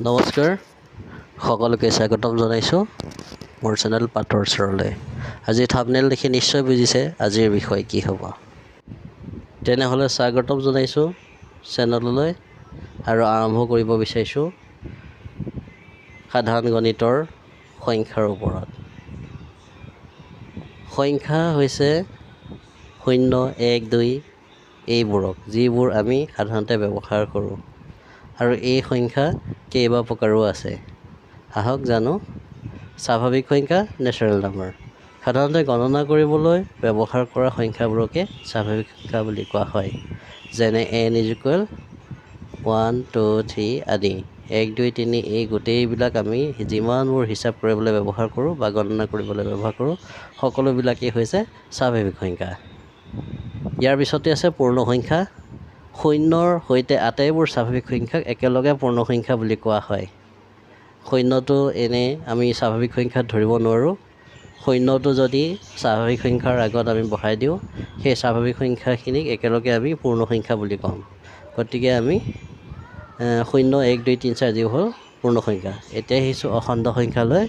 নমস্কাৰ, সকলোকে স্বাগতম জনাইছোঁ মোৰ চেনেল পাতৰ চৰলৈ। আজি থাম্বনেইল দেখি নিশ্চয় বুজিছে আজিৰ বিষয় কি হ'ব। তেনেহ'লে স্বাগতম জনাইছোঁ চেনেললৈ আৰু আৰম্ভ কৰিব বিচাৰিছোঁ সাধাৰণ গণিতৰ সংখ্যাৰ ওপৰত। সংখ্যা হৈছে 0, 1, 2 এইবোৰক যিবোৰ আমি সাধাৰণতে ব্যৱহাৰ কৰোঁ, আৰু এই সংখ্যা কেইবা প্ৰকাৰো আছে। আহক জানো। স্বাভাৱিক সংখ্যা, নেচাৰেল নাম্বাৰ। সাধাৰণতে গণনা কৰিবলৈ ব্যৱহাৰ কৰা সংখ্যাবোৰকে স্বাভাৱিক সংখ্যা বুলি কোৱা হয়, যেনে N is equal 1, 2, 3 আদি। 1, 2, 3 এই গোটেইবিলাক আমি যিমানবোৰ হিচাপ কৰিবলৈ ব্যৱহাৰ কৰোঁ বা গণনা কৰিবলৈ ব্যৱহাৰ কৰোঁ, সকলোবিলাকেই হৈছে স্বাভাৱিক সংখ্যা। ইয়াৰ পিছতে আছে পূৰ্ণ সংখ্যা। শূন্যৰ সৈতে আটাইবোৰ স্বাভাৱিক সংখ্যাক একেলগে পূৰ্ণ সংখ্যা বুলি কোৱা হয়। শূন্যটো এনেই আমি স্বাভাৱিক সংখ্যাত ধৰিব নোৱাৰোঁ। শূন্যটো যদি স্বাভাৱিক সংখ্যাৰ আগত আমি বহাই দিওঁ, সেই স্বাভাৱিক সংখ্যাখিনিক একেলগে আমি পূৰ্ণ সংখ্যা বুলি ক'ম। গতিকে আমি 0, 1, 2, 3, 4 যিবোৰ হ'ল পূৰ্ণ সংখ্যা। এতিয়া আহিছোঁ অখণ্ড সংখ্যালৈ।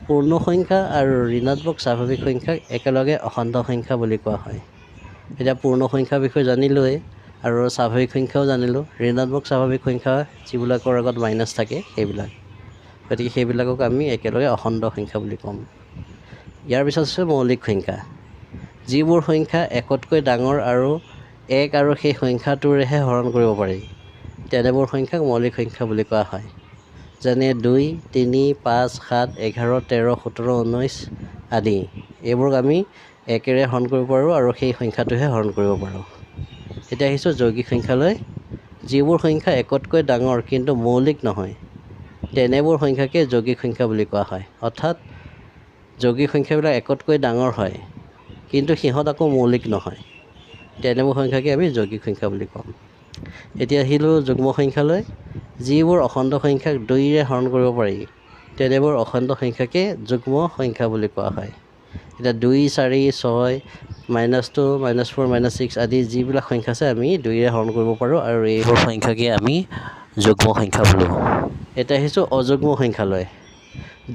পূৰ্ণ সংখ্যা আৰু ঋণাত্মক স্বাভাৱিক সংখ্যাক একেলগে অখণ্ড সংখ্যা বুলি কোৱা হয়। এতিয়া পূৰ্ণ সংখ্যাৰ বিষয়ে জানিলোৱেই আৰু স্বাভাৱিক সংখ্যাও জানিলোঁ। ঋণাত্মক স্বাভাৱিক সংখ্যা যিবিলাকৰ আগত মাইনাছ থাকে সেইবিলাক, গতিকে সেইবিলাকক আমি একেলগে অখণ্ড সংখ্যা বুলি ক'ম। ইয়াৰ পিছত আছে মৌলিক সংখ্যা। যিবোৰ সংখ্যা একতকৈ ডাঙৰ আৰু এক আৰু সেই সংখ্যাটোৰেহে হৰণ কৰিব পাৰি, তেনেবোৰ সংখ্যাক মৌলিক সংখ্যা বুলি কোৱা হয়। যেনে 2, 3, 5, 7, 11, 13, 17, 19 আদি। এইবোৰক আমি একেৰে হৰণ কৰিব পাৰোঁ আৰু সেই সংখ্যাটোহে হৰণ কৰিব পাৰোঁ। এতিয়া আহিছোঁ যৌগিক সংখ্যালৈ। যিবোৰ সংখ্যা একতকৈ ডাঙৰ কিন্তু মৌলিক নহয়, তেনেবোৰ সংখ্যাকে যৌগিক সংখ্যা বুলি কোৱা হয়। অৰ্থাৎ যৌগিক সংখ্যাবিলাক একতকৈ ডাঙৰ হয় কিন্তু সিহঁত আকৌ মৌলিক নহয়, তেনেবোৰ সংখ্যাকে আমি যৌগিক সংখ্যা বুলি ক'ম। এতিয়া আহিলোঁ যুগ্ম সংখ্যালৈ। যিবোৰ অখণ্ড সংখ্যাক 2ৰে হৰণ কৰিব পাৰি, তেনেবোৰ অখণ্ড সংখ্যাকে যুগ্ম সংখ্যা বুলি কোৱা হয়। এতিয়া 2, 4, 6, -2, -4, -6 আদি যিবিলাক সংখ্যা আছে আমি 2ৰে হৰণ কৰিব পাৰোঁ আৰু এইবোৰ সংখ্যাকে আমি যুগ্ম সংখ্যা বোলোঁ। এতিয়া আহিছোঁ অযুগ্ম সংখ্যালৈ।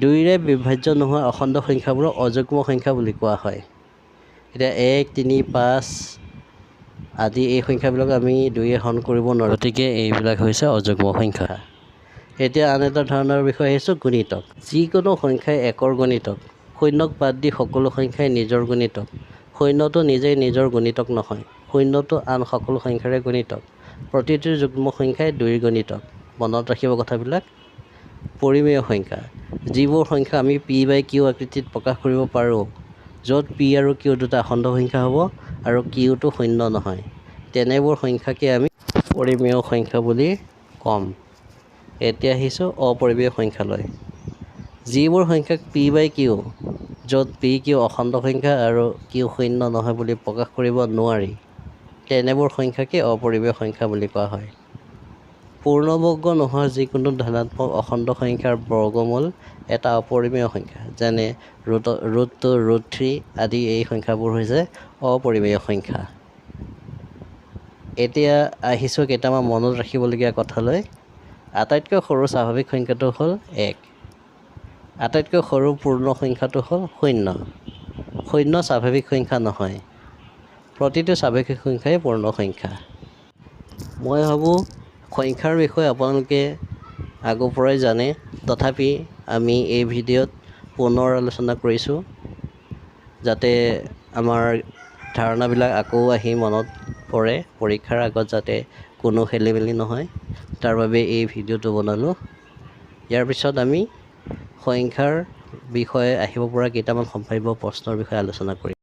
2ৰে বিভাজ্য নোহোৱা অখণ্ড সংখ্যাবোৰক অযুগ্ম সংখ্যা বুলি কোৱা হয়। এতিয়া 1, 3, 5 আদি এই সংখ্যাবিলাক আমি 2ৰে হৰণ কৰিব নোৱাৰোঁ, গতিকে এইবিলাক হৈছে অযুগ্ম সংখ্যা। এতিয়া আন এটা ধাৰণাৰ বিষয়ে আহিছোঁ, গুণিতক। যিকোনো সংখ্যাই একৰ গুণিতক। শূন্যক বাদ দি সকলো সংখ্যাই নিজৰ গুণিতক। শূন্যটো নিজেই নিজৰ গুণিতক নহয়, শূন্যটো আন সকলো সংখ্যাৰে গুণিতক। প্ৰতিটো যুগ্ম সংখ্যাই 2ৰ গুণিতক। মনত ৰাখিব কথাবিলাক। পৰিমেয় সংখ্যা, যিবোৰ সংখ্যা আমি পি বাই কিউ আকৃতিত প্ৰকাশ কৰিব পাৰোঁ, য'ত পি আৰু কিউ দুটা অখণ্ড সংখ্যা হ'ব আৰু কিউটো শূন্য নহয়, তেনেবোৰ সংখ্যাকে আমি পৰিমেয় সংখ্যা বুলি ক'ম। এতিয়া আহিছোঁ অপৰিমেয় সংখ্যালৈ। যিবোৰ সংখ্যাক পি বাই কিউ, য'ত পি কিউ অখণ্ড সংখ্যা আৰু কিউ শূন্য নহয় বুলি প্ৰকাশ কৰিব নোৱাৰি, তেনেবোৰ সংখ্যাকে অপৰিমেয় সংখ্যা বুলি কোৱা হয়। পূৰ্ণবৰ্গ নোহোৱা যিকোনো ধনাত্মক অখণ্ড সংখ্যাৰ বৰ্গমূল এটা অপৰিমেয় সংখ্যা, যেনে √2, √3 আদি এই সংখ্যাবোৰ হৈছে অপৰিমেয় সংখ্যা। এতিয়া আহিছোঁ কেইটামান মনত ৰাখিবলগীয়া কথালৈ। আটাইতকৈ সৰু স্বাভাৱিক সংখ্যাটো হ'ল 1। আটাইতকৈ সৰু পূৰ্ণ সংখ্যাটো হ'ল 0। শূন্য স্বাভাৱিক সংখ্যা নহয়। প্ৰতিটো স্বাভাৱিক সংখ্যাই পূৰ্ণ সংখ্যা। মই ভাবোঁ সংখ্যাৰ বিষয়ে আপোনালোকে আগৰ পৰাই জানে, তথাপি আমি এই ভিডিঅ'ত পুনৰ আলোচনা কৰিছোঁ যাতে আমাৰ ধাৰণাবিলাক আকৌ আহি মনত পৰে, পৰীক্ষাৰ আগত যাতে কোনো খেলি মেলি নহয়, তাৰ বাবে এই ভিডিঅ'টো বনালোঁ। ইয়াৰ পিছত আমি সংখ্যাৰ বিষয়ে আহিব পৰা কেইটামান সম্ভাৱ্য প্ৰশ্নৰ বিষয়ে আলোচনা কৰিম।